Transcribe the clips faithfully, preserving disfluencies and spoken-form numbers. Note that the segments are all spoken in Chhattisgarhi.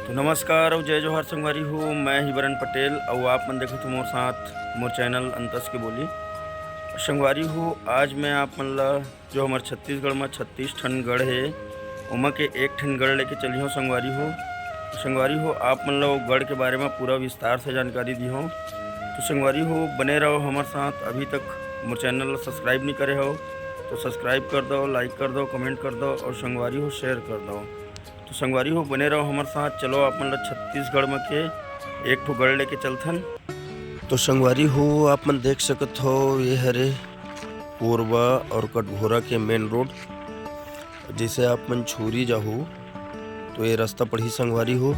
तो नमस्कार अउ जय जोहार संगवारी हो, मैं ही बरन पटेल अउ आप मन देखत हो मोर साथ मोर चैनल अंतस के बोली। संगवारी हो, आज मैं आप मन ला जो हमर छत्तीसगढ़ म छत्तीस ठन गढ़ हे, ओमा के एक ठन गढ़ लेके चलिहो संगवारी हो। संगवारी हो, आप मन ला वो गढ़ के बारे म पूरा विस्तार से जानकारी दिहो। तो संगवारी हो, बने रहो हमर साथ। अभी तक मोर चैनल ला सब्सक्राइब नहीं करे हो तो सब्सक्राइब कर दो, लाइक कर दो, कमेंट कर दो और संगवारी हो शेयर कर दो। तो संगवारी हो, बने रहो हमर साथ। चलो आप मन ला छत्तीसगढ़ म के एक ठो गढ़ लेके चलथन। तो संगवारी हो, आप मन देख सकत हो, ये हरे कोरबा और कटघोरा के मेन रोड। जैसे आप मन छुरी जाहू तो ये रास्ता पड़ही संगवारी हो।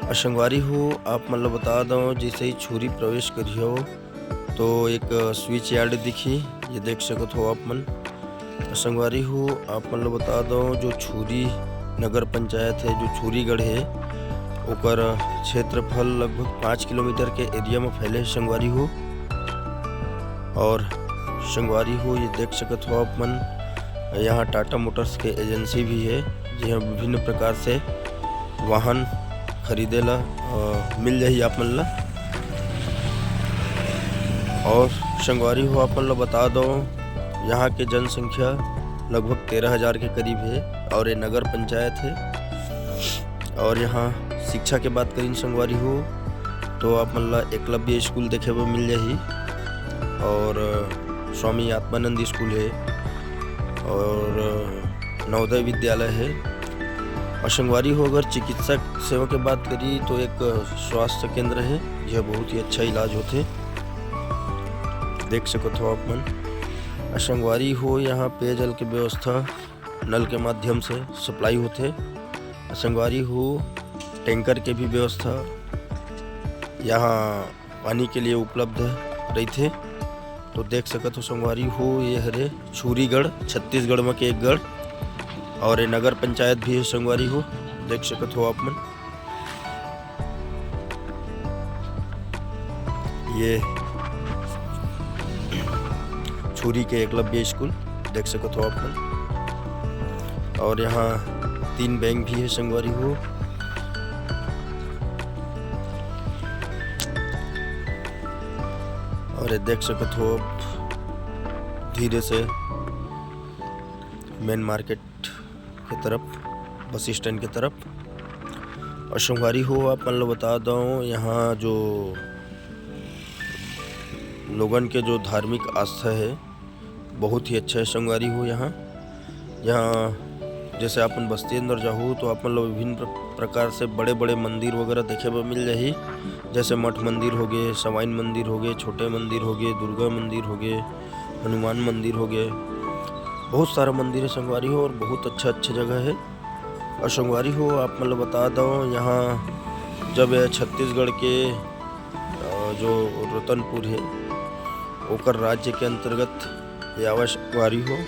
और संगवारी हो, आप मन ला बता दो, जैसे ही छुरी प्रवेश करिहो तो एक स्विच यार्ड दिखी, ये देख सकत हो आप मन। और संगवारी हो, आप मन ला बता दो, जो छुरी नगर पंचायत है, जो छुरीगढ़ है, ओकर क्षेत्रफल लगभग पाँच किलोमीटर के एरिया में फैले है संगवारी हो। और संगवारी हो, ये देख सकत हो आप मन, यहाँ टाटा मोटर्स के एजेंसी भी है, जिहाँ विभिन्न प्रकार से वाहन खरीदे ला, अ, मिल जाही आप मन ला। और संगवारी हो, आप मन ला बता दो, यहाँ के जनसंख्या लगभग तेरह हजार के करीब है और ये नगर पंचायत है। और यहाँ शिक्षा के बात करिन संगवारी हो, तो आप मन ला एकलव्य स्कूल देखे बर मिल जाही और स्वामी आत्मानंद स्कूल है और नवोदय विद्यालय है। और संगवारी हो, अगर चिकित्सा सेवा के बात करी तो एक स्वास्थ्य केंद्र है, यह बहुत ही अच्छा इलाज होथे, देख सकत हो आप मन। और संगवारी हो, यहाँ पेयजल के व्यवस्था नल के माध्यम से सप्लाई होथे। और संगवारी हो, टैंकर के भी व्यवस्था यहाँ पानी के लिए उपलब्ध रहिथे। तो देख सकत हो संगवारी हो, ये हरे छुरीगढ़, छत्तीसगढ़ म के एक गढ़, और ये नगर पंचायत भी है संगवारी हो, देख सकत हो आप मन। ये छुरी के एकलव्य स्कूल देख सकत हो आप मन। और यहाँ तीन बैंक भी है संगवारी हो। और ये देख सकत हो आप धीरे से मेन मार्केट के तरफ, बस स्टैंड के तरफ। और संगवारी हो, आप मन ला बता दो, यहाँ जो लोगन के जो धार्मिक आस्था है, बहुत ही अच्छा है संगवारी हो। यहाँ, यहाँ जैसे आप मन बस्ती अंदर जाहू तो आप मन ला विभिन्न प्र-, प्रकार से बड़े-बड़े मंदिर वगैरह देखे बर मिल जाही, जैसे मठ मंदिर होगे, सवाइन मंदिर होगे, छोटे मंदिर होगे, दुर्गा मंदिर होगे, हनुमान मंदिर होगे, बहुत सारा मंदिर है संगवारी हो, और बहुत अच्छा-अच्छा जगह है। और संगवारी हो, आप मन ला बता दो, यहाँ जब ये छत्तीसगढ़ के, अ, जो रतनपुर है, ओकर राज्य के अंतर्गत ये आवे संगवारी हो।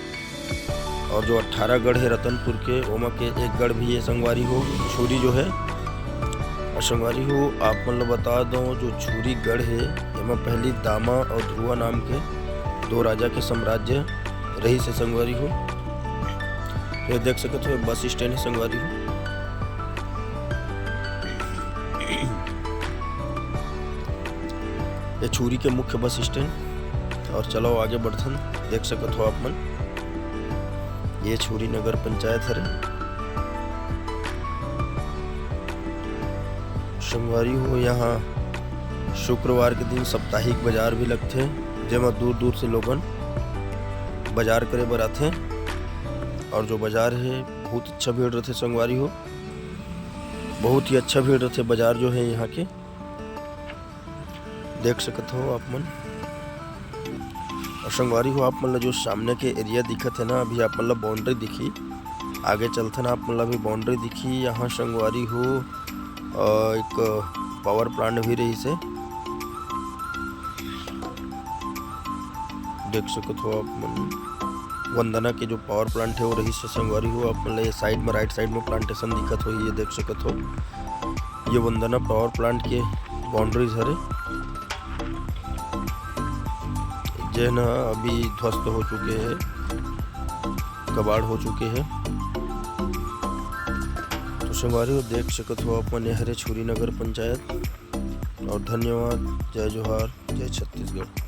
और जो अट्ठारह गढ़ है रतनपुर के, ओमा के एक गढ़ भी ये संगवारी हो, छुरी जो है। और संगवारी हो, आप मन ला बता दो, जो छुरीगढ़ है, एमा पहली दामा और ध्रुवा नाम के दो राजा के साम्राज्य रहिस हे संगवारी हो। ये देख सकत हो, बस स्टैंड है संगवारी हो। ये छुरी के मुख्य बस स्टैंड। और चलो आगे बढ़थन, देख सकत हो आप मन, ये छुरी नगर पंचायत हरे। संगवारी हो, यहाँ शुक्रवार के दिन साप्ताहिक बाजार भी लगथे, जेमा दूर-दूर से लोगन बाजार करे बर आथे। और जो बाजार है, बहुत अच्छा भीड़ रथे संगवारी हो, बहुत ही अच्छा भीड़ रथे बाजार जो है यहाँ के, देख सकत हो आप मन। और संगवारी हो, आप मन ला जो सामने के एरिया दिखत है ना, अभी आप मन ला बाउंड्री दिखी, आगे चलथन, आप मन ला भी बाउंड्री दिखी। यहाँ संगवारी हो, अ, एक पावर प्लांट भी रहिस हे, देख सकत हो आप मन। वंदना के जो पावर प्लांट है, वो रहिस हे संगवारी हो। आप मन ला ये साइड में, राइट साइड में प्लांटेशन दिखत होही, ये देख सकत हो, ये वंदना पावर प्लांट के बाउंड्रीज हरे, जेन ह अभी ध्वस्त हो चुके हे, कबाड़ हो चुके हे। तो संगवारी हो, देख सकत हो अपन, ये हरे छुरी नगर पंचायत। और धन्यवाद। जय जोहार, जय छत्तीसगढ़।